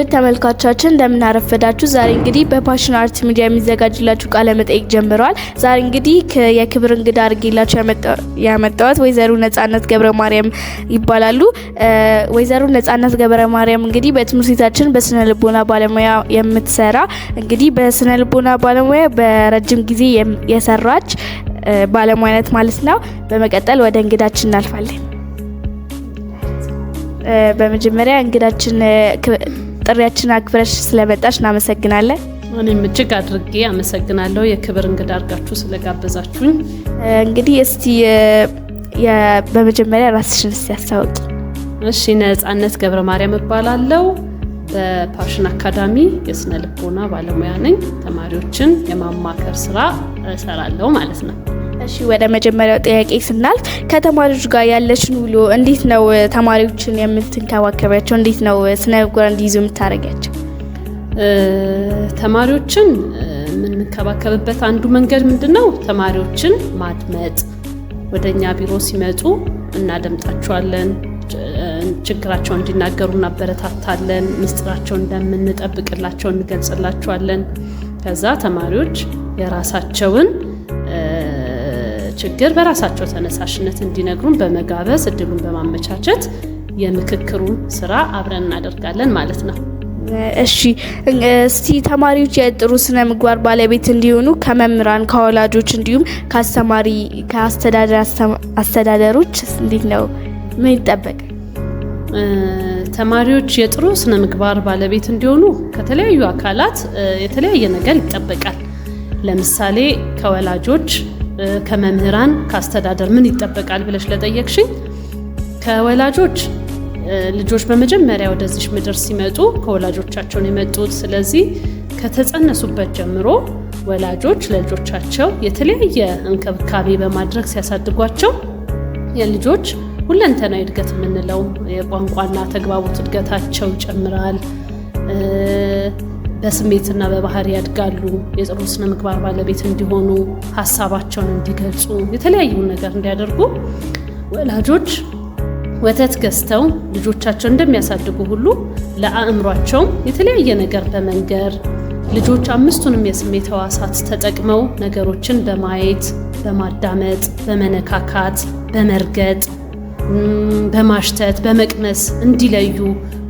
ተመልካቾቻችን እንደምን አረፈዳችሁ። ዛሬ እንግዲህ በፓሽን አርት ሚዲያ የሚዘጋጅላችሁ ቃለ መጠይቅ ጀምረዋል። ዛሬ እንግዲህ የክብር እንግዳ አድርጌላችሁ ያመጣኋት ወይዘሮ ነጻነት ገብረ ማርያም ይባላሉ። ወይዘሮ ነጻነት ገብረ ማርያም እንግዲህ በትምህርት ቤታችን በስነ ልቦና ባለሙያ የምትሰራ፣ እንግዲህ በስነ ልቦና ባለሙያ በረጅም ጊዜ የሰራች ባለሙያ ናት ማለት ነው። በመቀጠል ወደ እንግዳችን እናልፋለን። በመጀመሪያ እንግዳችን ጥሪያችን አክብረሽ ስለመጣሽ እናመሰግናለን። እኔም እጅግ አድርጌ አመሰግናለሁ የክብር እንግዳ አድርጋችሁ ስለጋበዛችሁኝ። እንግዲህ እስቲ በመጀመሪያ ራስሽን እስቲ አስታውቂ። እሺ፣ ነጻነት ገብረ ማርያም እባላለሁ። በፓሽን አካዳሚ የስነ ልቦና ባለሙያ ነኝ። ተማሪዎችን የማማከር ስራ እሰራለሁ ማለት ነው። እሺ፣ ወደ መጀመሪያው ጥያቄ ስናልፍ ከተማሪዎች ጋር ያለሽን ውሎ እንዴት ነው? ተማሪዎችን የምትንከባከቢያቸው እንዴት ነው? ስነ ምግባር እንዲይዙ የምታደርጊያቸው? ተማሪዎችን የምንከባከብበት አንዱ መንገድ ምንድን ነው? ተማሪዎችን ማድመጥ። ወደ እኛ ቢሮ ሲመጡ እናደምጣቸዋለን። ችግራቸውን እንዲናገሩ እናበረታታለን። ምስጢራቸውን እንደምንጠብቅላቸው እንገልጽላቸዋለን። ከዛ ተማሪዎች የራሳቸውን ችግር በራሳቸው ተነሳሽነት እንዲነግሩን በመጋበዝ፣ እድሉን በማመቻቸት የምክክሩን ስራ አብረን እናደርጋለን ማለት ነው። እሺ፣ እስቲ ተማሪዎች የጥሩ ስነ ምግባር ባለቤት እንዲሆኑ ከመምህራን፣ ከወላጆች እንዲሁም ከአስተማሪ፣ ከአስተዳደር አስተዳደሮች እንዴት ነው፣ ምን ይጠበቃል? ተማሪዎች የጥሩ ስነ ምግባር ባለቤት እንዲሆኑ ከተለያዩ አካላት የተለያየ ነገር ይጠበቃል። ለምሳሌ ከወላጆች፣ ከመምህራን፣ ከአስተዳደር ምን ይጠበቃል ብለሽ ለጠየቅሽኝ፣ ከወላጆች ልጆች በመጀመሪያ ወደዚች ምድር ሲመጡ ከወላጆቻቸውን የመጡት። ስለዚህ ከተጸነሱበት ጀምሮ ወላጆች ለልጆቻቸው የተለያየ እንክብካቤ በማድረግ ሲያሳድጓቸው የልጆች ሁለንተናዊ እድገት የምንለው የቋንቋና ተግባቦት እድገታቸው ይጨምራል። በስሜትና በባህሪ ያድጋሉ። የጥሩ ስነ ምግባር ባለቤት እንዲሆኑ፣ ሀሳባቸውን እንዲገልጹ፣ የተለያዩ ነገር እንዲያደርጉ ወላጆች ወተት ገዝተው ልጆቻቸውን እንደሚያሳድጉ ሁሉ ለአእምሯቸውም የተለያየ ነገር በመንገር፣ ልጆች አምስቱንም የስሜት ሕዋሳት ተጠቅመው ነገሮችን በማየት፣ በማዳመጥ፣ በመነካካት፣ በመርገጥ፣ በማሽተት፣ በመቅመስ እንዲለዩ፣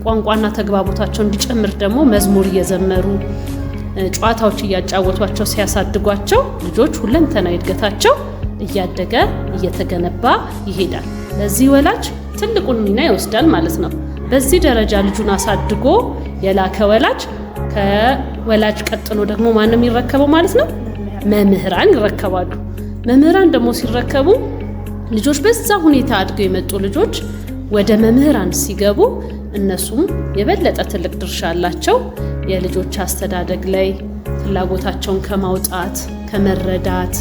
ቋንቋና ተግባቦታቸው እንዲጨምር ደግሞ መዝሙር እየዘመሩ፣ ጨዋታዎች እያጫወቷቸው ሲያሳድጓቸው ልጆች ሁለንተናዊ እድገታቸው እያደገ እየተገነባ ይሄዳል። ለዚህ ወላጅ ትልቁን ሚና ይወስዳል ማለት ነው። በዚህ ደረጃ ልጁን አሳድጎ የላከ ወላጅ፣ ከወላጅ ቀጥሎ ደግሞ ማንም የሚረከበው ማለት ነው? መምህራን ይረከባሉ። መምህራን ደግሞ ሲረከቡ ልጆች በዛ ሁኔታ አድገው የመጡ ልጆች ወደ መምህራን ሲገቡ እነሱም የበለጠ ትልቅ ድርሻ አላቸው። የልጆች አስተዳደግ ላይ ፍላጎታቸውን ከማውጣት፣ ከመረዳት፣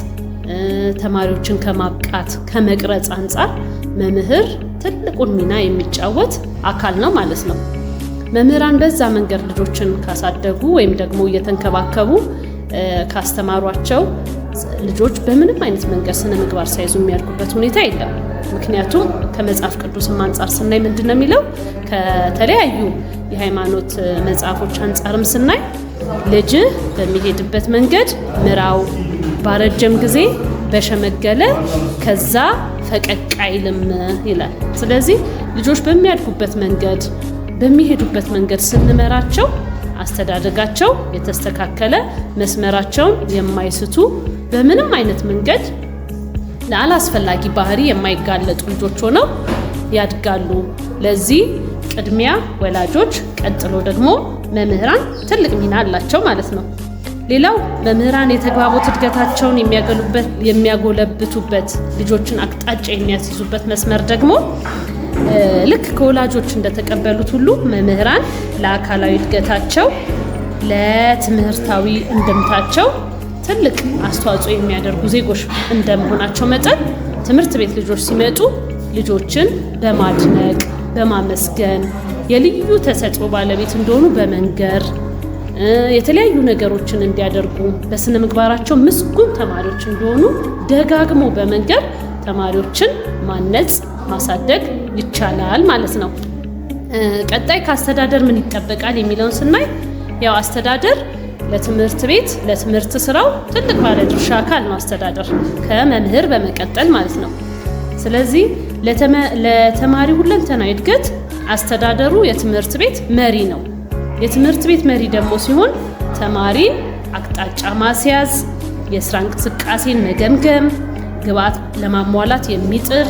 ተማሪዎችን ከማብቃት፣ ከመቅረጽ አንጻር መምህር ትልቁን ሚና የሚጫወት አካል ነው ማለት ነው። መምህራን በዛ መንገድ ልጆችን ካሳደጉ ወይም ደግሞ እየተንከባከቡ ካስተማሯቸው ልጆች በምንም አይነት መንገድ ስነ ምግባር ሳይዙ የሚያድጉበት ሁኔታ የለም። ምክንያቱም ከመጽሐፍ ቅዱስም አንጻር ስናይ ምንድን ነው የሚለው? ከተለያዩ የሃይማኖት መጽሐፎች አንጻርም ስናይ ልጅህ በሚሄድበት መንገድ ምራው፣ ባረጀም ጊዜ በሸመገለ ከዛ ፈቀቅ አይልም ይላል። ስለዚህ ልጆች በሚያድጉበት መንገድ፣ በሚሄዱበት መንገድ ስንመራቸው አስተዳደጋቸው የተስተካከለ፣ መስመራቸውን የማይስቱ፣ በምንም አይነት መንገድ ለአላስፈላጊ ባህሪ የማይጋለጡ ልጆች ሆነው ያድጋሉ። ለዚህ ቅድሚያ ወላጆች፣ ቀጥሎ ደግሞ መምህራን ትልቅ ሚና አላቸው ማለት ነው። ሌላው መምህራን የተግባቦት እድገታቸውን የሚያጎለብቱበት፣ ልጆችን አቅጣጫ የሚያስይዙበት መስመር ደግሞ ልክ ከወላጆች እንደተቀበሉት ሁሉ መምህራን ለአካላዊ እድገታቸው፣ ለትምህርታዊ እንድምታቸው ትልቅ አስተዋጽኦ የሚያደርጉ ዜጎች እንደመሆናቸው መጠን ትምህርት ቤት ልጆች ሲመጡ ልጆችን በማድነቅ፣ በማመስገን፣ የልዩ ተሰጥኦ ባለቤት እንደሆኑ በመንገር፣ የተለያዩ ነገሮችን እንዲያደርጉ፣ በስነ ምግባራቸው ምስጉን ተማሪዎች እንደሆኑ ደጋግሞ በመንገር ተማሪዎችን ማነጽ፣ ማሳደግ ይቻላል ማለት ነው። ቀጣይ ከአስተዳደር ምን ይጠበቃል የሚለውን ስናይ ያው አስተዳደር ለትምህርት ቤት ለትምህርት ስራው ትልቅ ባለድርሻ አካል ነው። አስተዳደር ከመምህር በመቀጠል ማለት ነው። ስለዚህ ለተማሪ ሁለንተናዊ እድገት አስተዳደሩ የትምህርት ቤት መሪ ነው። የትምህርት ቤት መሪ ደግሞ ሲሆን ተማሪን አቅጣጫ ማስያዝ፣ የስራ እንቅስቃሴን መገምገም፣ ግብዓት ለማሟላት የሚጥር፣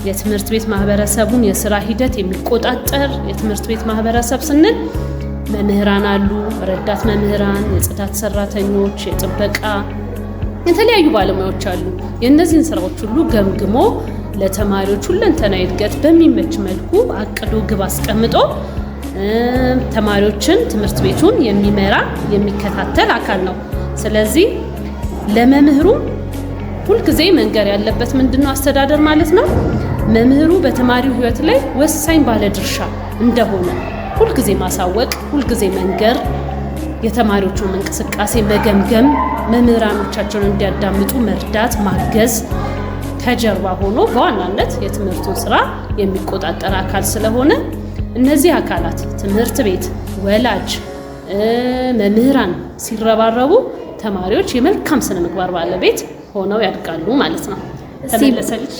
የትምህርት ቤት ማህበረሰቡን የስራ ሂደት የሚቆጣጠር። የትምህርት ቤት ማህበረሰብ ስንል መምህራን አሉ፣ ረዳት መምህራን፣ የጽዳት ሰራተኞች፣ የጥበቃ የተለያዩ ባለሙያዎች አሉ። የእነዚህን ስራዎች ሁሉ ገምግሞ ለተማሪዎች ሁለንተናዊ እድገት በሚመች መልኩ አቅዶ ግብ አስቀምጦ ተማሪዎችን ትምህርት ቤቱን የሚመራ የሚከታተል አካል ነው። ስለዚህ ለመምህሩ ሁልጊዜ መንገር ያለበት ምንድነው? አስተዳደር ማለት ነው መምህሩ በተማሪው ሕይወት ላይ ወሳኝ ባለድርሻ እንደሆነ ሁልጊዜ ማሳወቅ፣ ሁልጊዜ መንገር፣ የተማሪዎቹን እንቅስቃሴ መገምገም፣ መምህራኖቻቸውን እንዲያዳምጡ መርዳት፣ ማገዝ፣ ከጀርባ ሆኖ በዋናነት የትምህርቱን ስራ የሚቆጣጠር አካል ስለሆነ እነዚህ አካላት ትምህርት ቤት፣ ወላጅ፣ መምህራን ሲረባረቡ ተማሪዎች የመልካም ስነ ምግባር ባለቤት ሆነው ያድጋሉ ማለት ነው። ተመለሰልሽ?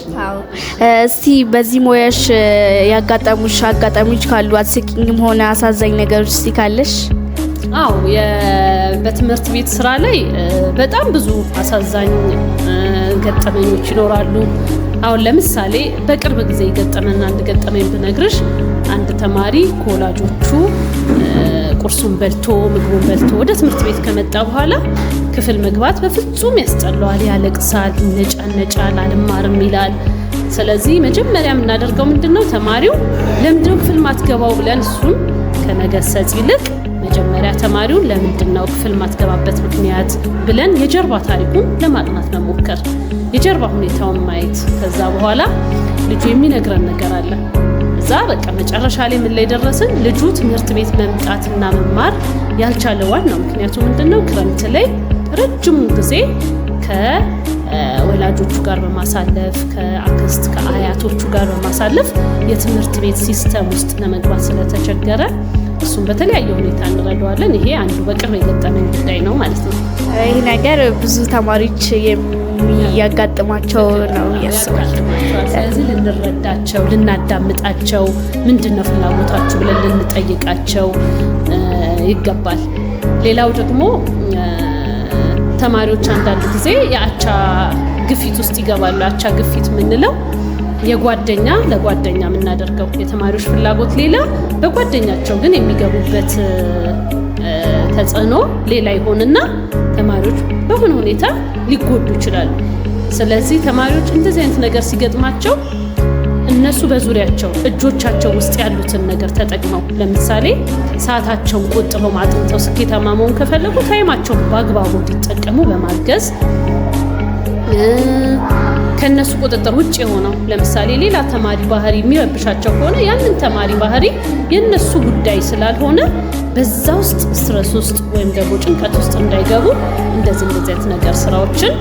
እስቲ በዚህ ሙያሽ ያጋጠሙሽ አጋጣሚዎች ካሉ አስቂኝም ሆነ አሳዛኝ ነገሮች እስቲ ካለሽ? አዎ፣ በትምህርት ቤት ስራ ላይ በጣም ብዙ አሳዛኝ ገጠመኞች ይኖራሉ። አሁን ለምሳሌ በቅርብ ጊዜ የገጠመን አንድ ገጠመኝ ብነግርሽ፣ አንድ ተማሪ ከወላጆቹ ቁርሱን በልቶ ምግቡን በልቶ ወደ ትምህርት ቤት ከመጣ በኋላ ክፍል መግባት በፍጹም ያስጠላዋል፣ ያለቅሳል፣ ይነጫነጫል፣ አልማርም ይላል። ስለዚህ መጀመሪያ የምናደርገው ምንድን ነው? ተማሪው ለምንድነው ክፍል ማትገባው ብለን እሱን ከመገሰጽ ይልቅ መጀመሪያ ተማሪውን ለምንድን ነው ክፍል ማትገባበት ምክንያት ብለን የጀርባ ታሪኩን ለማጥናት መሞከር፣ የጀርባ ሁኔታውን ማየት። ከዛ በኋላ ልጁ የሚነግረን ነገር አለ። እዛ በቃ መጨረሻ ላይ ምን ላይ ደረስን? ልጁ ትምህርት ቤት መምጣትና መማር ያልቻለ ዋናው ምክንያቱ ምንድን ነው? ክረምት ላይ ረጅሙን ጊዜ ከወላጆቹ ጋር በማሳለፍ፣ ከአክስት ከአያቶቹ ጋር በማሳለፍ የትምህርት ቤት system ውስጥ ለመግባት ስለተቸገረ እሱም በተለያየ ሁኔታ እንረዳዋለን። ይሄ አንዱ በቅርብ የገጠመኝ ጉዳይ ነው ማለት ነው። ይህ ነገር ብዙ ተማሪዎች የሚያጋጥማቸው ነው ያስባል። ስለዚህ ልንረዳቸው፣ ልናዳምጣቸው፣ ምንድን ነው ፍላጎታችሁ ብለን ልንጠይቃቸው ይገባል። ሌላው ደግሞ ተማሪዎች አንዳንድ ጊዜ የአቻ ግፊት ውስጥ ይገባሉ። የአቻ ግፊት የምንለው የጓደኛ ለጓደኛ የምናደርገው የተማሪዎች ፍላጎት ሌላ፣ በጓደኛቸው ግን የሚገቡበት ተጽዕኖ ሌላ ይሆንና ተማሪዎች በሆነ ሁኔታ ሊጎዱ ይችላሉ። ስለዚህ ተማሪዎች እንደዚህ አይነት ነገር ሲገጥማቸው እነሱ በዙሪያቸው እጆቻቸው ውስጥ ያሉትን ነገር ተጠቅመው፣ ለምሳሌ ሰዓታቸውን ቆጥበው አጥንተው ስኬታማ መሆን ከፈለጉ time ኣቸውን በአግባቡ እንዲጠቀሙ በማገዝ፣ ከነሱ ቁጥጥር ውጭ የሆነው ለምሳሌ ሌላ ተማሪ ባህሪ የሚረብሻቸው ከሆነ ያንን ተማሪ ባህሪ የነሱ ጉዳይ ስላልሆነ በዛ ውስጥ stress ውስጥ ወይም ደግሞ ጭንቀት ውስጥ እንዳይገቡ እንደዚህ እንደዚህ አይነት ነገር ስራዎችን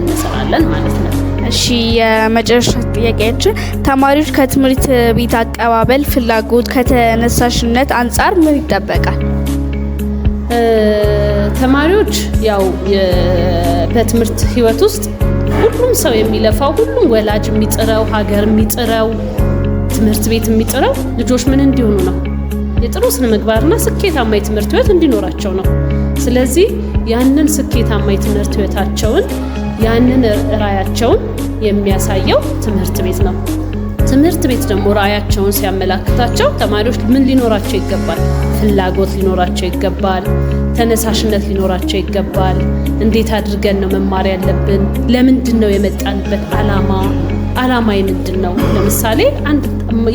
እንሰራለን ማለት ነው። እሺ፣ የመጨረሻ ጥያቄያችን ተማሪዎች ከትምህርት ቤት አቀባበል ፍላጎት ከተነሳሽነት አንጻር ምን ይጠበቃል? ተማሪዎች ያው በትምህርት ህይወት ውስጥ ሁሉም ሰው የሚለፋው፣ ሁሉም ወላጅ የሚጥረው፣ ሀገር የሚጥረው፣ ትምህርት ቤት የሚጥረው ልጆች ምን እንዲሆኑ ነው? የጥሩ ስነ ምግባርና ስኬታማ የትምህርት ህይወት እንዲኖራቸው ነው። ስለዚህ ያንን ስኬታማ የትምህርት ህይወታቸውን ያንን ራዕያቸውን የሚያሳየው ትምህርት ቤት ነው። ትምህርት ቤት ደግሞ ራዕያቸውን ሲያመላክታቸው ተማሪዎች ምን ሊኖራቸው ይገባል? ፍላጎት ሊኖራቸው ይገባል። ተነሳሽነት ሊኖራቸው ይገባል። እንዴት አድርገን ነው መማር ያለብን? ለምንድን ነው የመጣንበት አላማ? አላማ ምንድን ነው? ለምሳሌ አንድ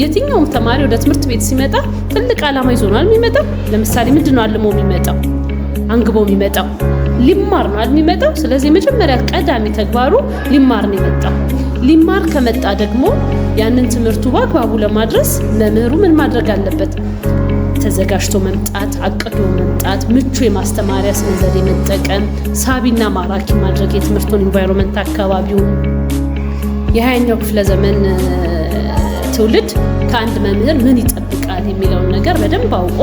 የትኛውም ተማሪ ወደ ትምህርት ቤት ሲመጣ ትልቅ አላማ ይዞ ነው የሚመጣው። ለምሳሌ ምንድን ነው አልሞ የሚመጣው? አንግቦ የሚመጣው ሊማር ነው የሚመጣው። ስለዚህ የመጀመሪያ ቀዳሚ ተግባሩ ሊማር ነው የመጣው። ሊማር ከመጣ ደግሞ ያንን ትምህርቱ በአግባቡ ለማድረስ መምህሩ ምን ማድረግ አለበት? ተዘጋጅቶ መምጣት፣ አቅዶ መምጣት፣ ምቹ የማስተማሪያ ስነ ዘዴ መጠቀም፣ ሳቢና ማራኪ ማድረግ የትምህርቱን environment አካባቢውን። የ20ኛው ክፍለ ዘመን ትውልድ ከአንድ መምህር ምን ይጠብቃል ይፈልጋል የሚለውን ነገር በደንብ አውቆ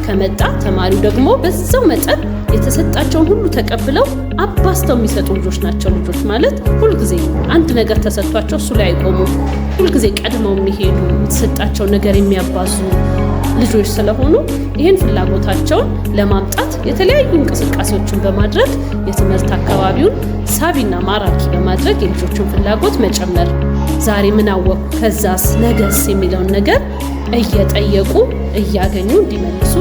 ከመጣ፣ ተማሪው ደግሞ በዛው መጠን የተሰጣቸውን ሁሉ ተቀብለው አባዝተው የሚሰጡ ልጆች ናቸው። ልጆች ማለት ሁልጊዜ አንድ ነገር ተሰጥቷቸው እሱ ላይ አይቆሙም። ሁልጊዜ ቀድመው የሚሄዱ፣ የተሰጣቸውን ነገር የሚያባዙ ልጆች ስለሆኑ ይህን ፍላጎታቸውን ለማምጣት የተለያዩ እንቅስቃሴዎችን በማድረግ የትምህርት አካባቢውን ሳቢና ማራኪ በማድረግ የልጆችን ፍላጎት መጨመር፣ ዛሬ ምን አወቅኩ፣ ከዛስ፣ ነገስ የሚለውን ነገር እየጠየቁ እያገኙ እንዲመልሱ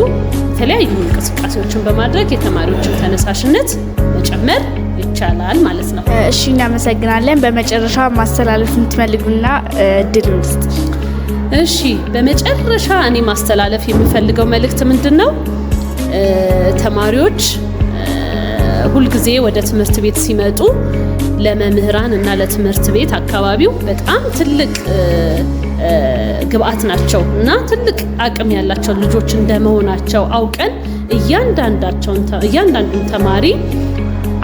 የተለያዩ እንቅስቃሴዎችን በማድረግ የተማሪዎችን ተነሳሽነት መጨመር ይቻላል ማለት ነው። እሺ፣ እናመሰግናለን። በመጨረሻ ማስተላለፍ የምትፈልጉና እድል ውስጥ። እሺ፣ በመጨረሻ እኔ ማስተላለፍ የምፈልገው መልእክት ምንድን ነው? ተማሪዎች ሁልጊዜ ወደ ትምህርት ቤት ሲመጡ ለመምህራን እና ለትምህርት ቤት አካባቢው በጣም ትልቅ ግብአት ናቸው እና ትልቅ አቅም ያላቸው ልጆች እንደመሆናቸው አውቀን እያንዳንዱን ተማሪ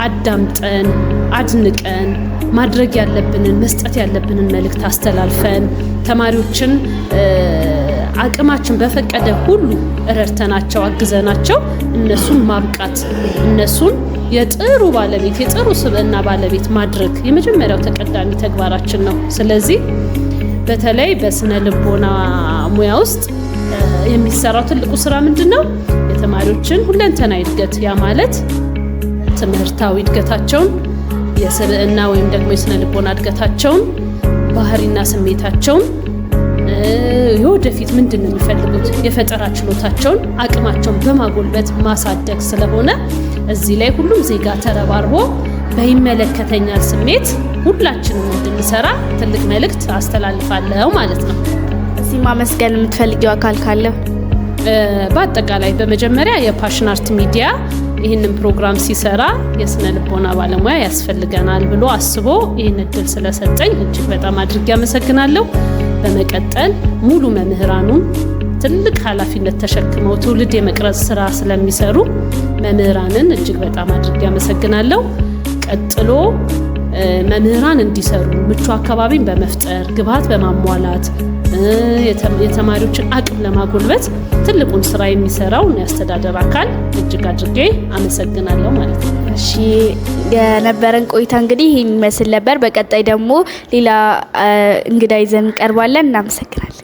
አዳምጠን፣ አድንቀን፣ ማድረግ ያለብንን፣ መስጠት ያለብንን መልእክት አስተላልፈን፣ ተማሪዎችን አቅማችን በፈቀደ ሁሉ ረድተናቸው፣ አግዘናቸው እነሱን ማብቃት፣ እነሱን የጥሩ ባለቤት፣ የጥሩ ስብዕና ባለቤት ማድረግ የመጀመሪያው ተቀዳሚ ተግባራችን ነው። ስለዚህ በተለይ በስነ ልቦና ሙያ ውስጥ የሚሰራው ትልቁ ስራ ምንድን ነው? የተማሪዎችን ሁለንተናዊ እድገት፣ ያ ማለት ትምህርታዊ እድገታቸውን፣ የስብዕና ወይም ደግሞ የስነ ልቦና እድገታቸውን፣ ባህሪና ስሜታቸውን፣ የወደፊት ምንድን ነው የሚፈልጉት፣ የፈጠራ ችሎታቸውን፣ አቅማቸውን በማጎልበት ማሳደግ ስለሆነ እዚህ ላይ ሁሉም ዜጋ ተረባርቦ በይመለከተኛል ስሜት ሁላችንም እንድንሰራ ትልቅ መልእክት አስተላልፋለሁ ማለት ነው። እዚህ ማመስገን የምትፈልጊው አካል ካለ? በአጠቃላይ በመጀመሪያ የፓሽን አርት ሚዲያ ይህንን ፕሮግራም ሲሰራ የስነ ልቦና ባለሙያ ያስፈልገናል ብሎ አስቦ ይህን እድል ስለሰጠኝ እጅግ በጣም አድርጌ አመሰግናለሁ። በመቀጠል ሙሉ መምህራኑን፣ ትልቅ ኃላፊነት ተሸክመው ትውልድ የመቅረጽ ስራ ስለሚሰሩ መምህራንን እጅግ በጣም አድርጌ አመሰግናለሁ። ቀጥሎ መምህራን እንዲሰሩ ምቹ አካባቢን በመፍጠር፣ ግብዓት በማሟላት፣ የተማሪዎችን አቅም ለማጎልበት ትልቁን ስራ የሚሰራውን የአስተዳደር አካል እጅግ አድርጌ አመሰግናለሁ ማለት ነው። እሺ፣ የነበረን ቆይታ እንግዲህ ይህን ይመስል ነበር። በቀጣይ ደግሞ ሌላ እንግዳ ይዘን እንቀርባለን። እናመሰግናለን።